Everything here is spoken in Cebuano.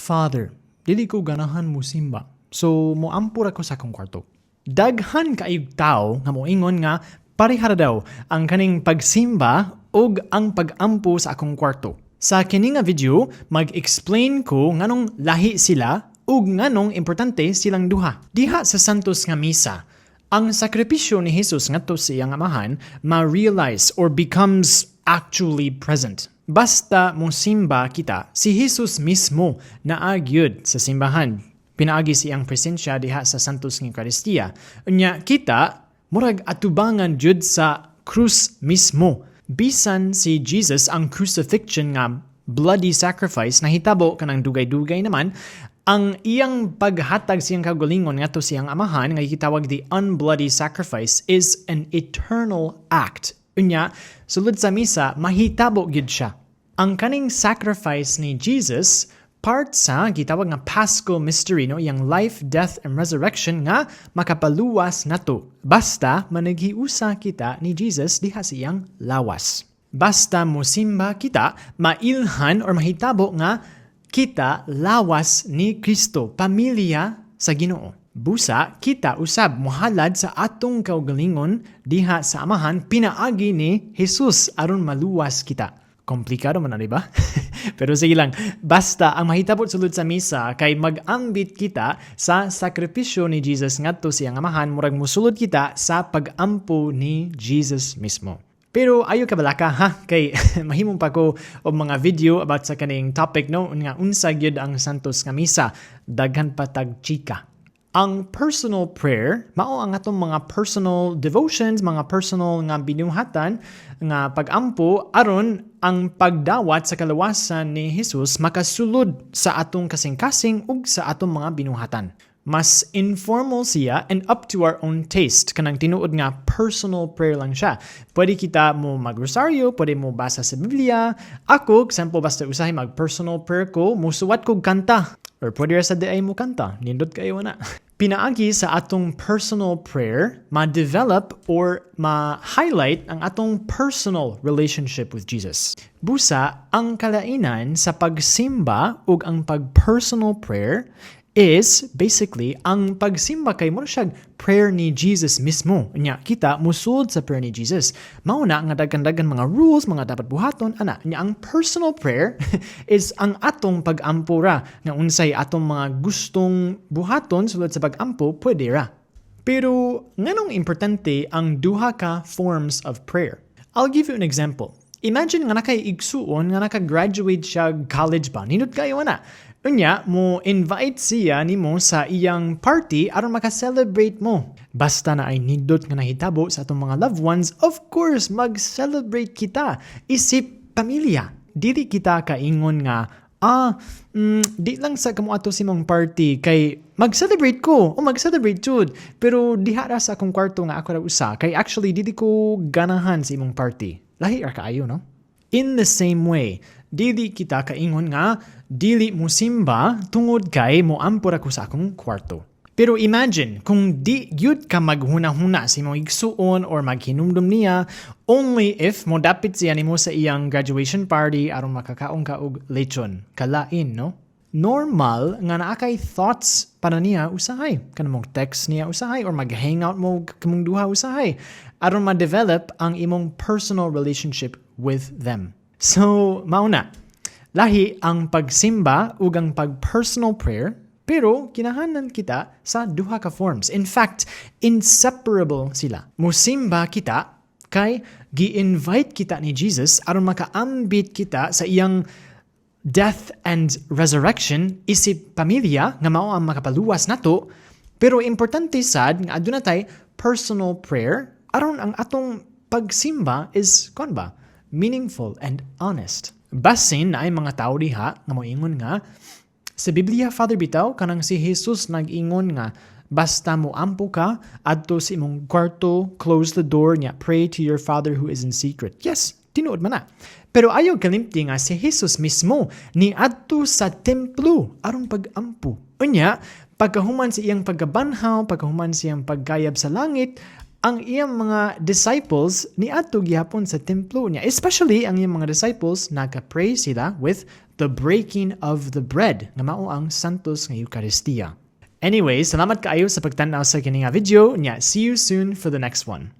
"Father, dili ko ganahan musimba. So, moampo ra ko sa akong kwarto." Daghan kaayog tao nga moingon nga pareha ra daw ang kaning pagsimba ug ang pagampo sa akong kwarto. Sa kini nga video, mag-explain ko nganong lahi sila ug nganong importante silang duha. Diha sa Santos nga Misa, ang sakripisyo ni Jesus ngadto sa iyang Amahan ma-realize or becomes actually present. Basta mosimba kita, si Jesus mismo naa gyud sa simbahan. Pinaagi sa iyang presensya diha sa Santos nga Eucharistia. Unya kita, murag atubangan jud sa krus mismo. Bisan si Jesus, ang crucifixion nga bloody sacrifice nahitabo kanang dugay-dugay naman, ang iyang paghatag sa iyang kaugalingon ngadto sa iyang Amahan nga gitawag the unbloody sacrifice is an eternal act. Unya, sulod sa misa, mahitabo gyud siya. Ang kaning sacrifice ni Jesus part sa gitawag nga Paschal mystery, no, iyang life, death and resurrection nga makapaluwas nato. Basta managhiusa kita ni Jesus diha sa iyang lawas. Basta mosimba kita, mailhan or mahitabo nga kita lawas ni Kristo, pamilya sa Ginoo. Busa, kita usab mohalad sa atong kaugalingon diha sa Amahan pinaagi ni Jesus aron maluwas kita. Komplikado man na, di ba? Pero sige lang, basta ang mahitabo sulod sa misa kay mag-ambit kita sa sakripisyo ni Jesus ngadto sa iyang Amahan, murag musulod kita sa pag-ampo ni Jesus mismo. Pero ayo kabalaka ha, kay mahimong pa ko og mga video about sa kaning topic, no, nga unsa gyud ang Santos nga Misa, daghan pa tag chika. Ang personal prayer, mao ang atong mga personal devotions, mga personal nga binuhatan, nga pagampo, aron ang pagdawat sa kaluwasan ni Jesus makasulod sa atong kasing-kasing ug sa atong mga binuhatan. Mas informal siya and up to our own taste. Kanang tinuod nga personal prayer lang siya. Pwede kita mo magrosaryo, pwede mo basa sa Biblia. Ako, example, basta usahay mag-personal prayer ko, musuwat kog kanta. Or pwede ra sa diay mo kanta. Nindot kayo na. Pinaagi sa atong personal prayer, ma-develop or ma-highlight ang atong personal relationship with Jesus. Busa, ang kalainan sa pagsimba ug ang pag-personal prayer is basically ang pagsimba kay mo siya prayer ni Jesus mismo. Nya kita musulod sa prayer ni Jesus. Mao na nga daghan-daghan mga rules, mga dapat buhaton ana. Nya ang personal prayer is ang atong pag-ampo ra nga unsay atong mga gustong buhaton sulod sa pag-ampo, pwede ra. Pero nganong importante ang duha ka forms of prayer? I'll give you an example. Imagine nga naa kay igsuon nga naka-graduate siya college ba. Nindot kayo na. Unya, mo invite siya nimo sa iyang party aron maka-celebrate mo. Basta naay nindot nga nahitabo sa atong mga loved ones, of course, mag-celebrate kita. Isip pamilya. Dili kita kaingon nga, "Ah, di lang sa kamo ato sa imong party kay mag-celebrate ko o mag-celebrate jud. Pero diha ra sa akong kwarto nga ako ra usa kay actually dili ko ganahan sa imong party." Lahi ra kaayo, no? In the same way, dili kita kaingon nga dili mo simba tungod kay moampo ra ko sa akong kwarto. Pero imagine kung di gyud ka maghuna-huna sa imong igsuon or maghinumdum niya only if mo dapit siya nimo sa iyang graduation party aron makakaon ka og lechon. Kalain, no? Normal nga naa kay thoughts para niya usahay. Kanang mong text niya usahay or mag-hangout mo kamong duha usahay aron ma-develop ang imong personal relationship with them. So, mao na. Lahi ang pagsimba ug ang pag-personal prayer, pero kinahanglan kita sa duha ka forms. In fact, inseparable sila. Musimba kita kay gi-invite kita ni Jesus aron makaambit kita sa iyang death and resurrection isip pamilya nga mao ang makapaluwas nato. Pero importante sad nga aduna tay personal prayer aron ang atong pagsimba is kon ba meaningful and honest. Basin naay mga tao diha nga moingon nga sa Biblia, Father, bitaw kanang si Jesus nag-ingon nga basta mo ampo ka adto sa imong kwarto, close the door nya pray to your Father who is in secret. Yes, tinuod man na. Pero ayaw kalimti nga si Jesus mismo niadto sa templo aron pag-ampo. Unya, pagkahuman sa iyang pagkabanhaw, pagkahuman sa iyang pagkayab sa langit, ang iyang mga disciples niadto gihapon sa templo niya. Especially ang iyang mga disciples, naka-pray sila with the the breaking of the bread nga mao ang Santos nga Eucharistia. Anyway, salamat kaayo sa pagtan-aw sa kini nga video. Nya, see you soon for the next one.